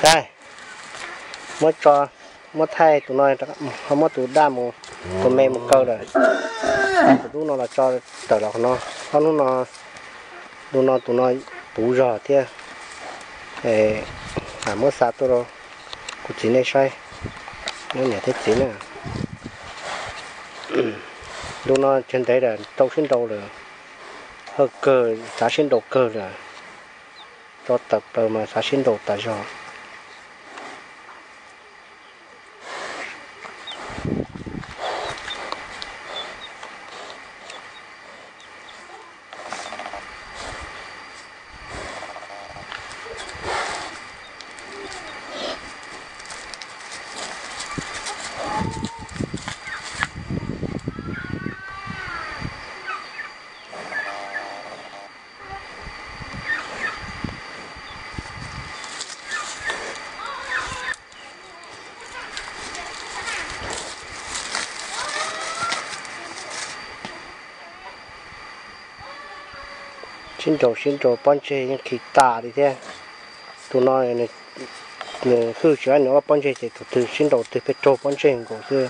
Pab, muab tso, muab thaij tus no, ho muab tus daj mus, tus me mus kaw lawm. Tus dub no los tso tawm los qhov no. Ob hnub no, tus no tus no puv zog thiab. Muab xa tuaj rau kuv txiv nej saib, muab niam thiab txiv na. Tus no cag ntev lawm, rau sib nraus lawm, hawj kawg, xav sib nraus kawg lawm. Tso tawm plaws mas xav sib nraus tas zog. Sib nraus sib nraus pob ntseg yeej khi tas li thiab. Tus no nws hwj tsis ab nws ob pob ntseg ces tus twg sib nraus twg pheej raug pob ntseg nkaus xwb.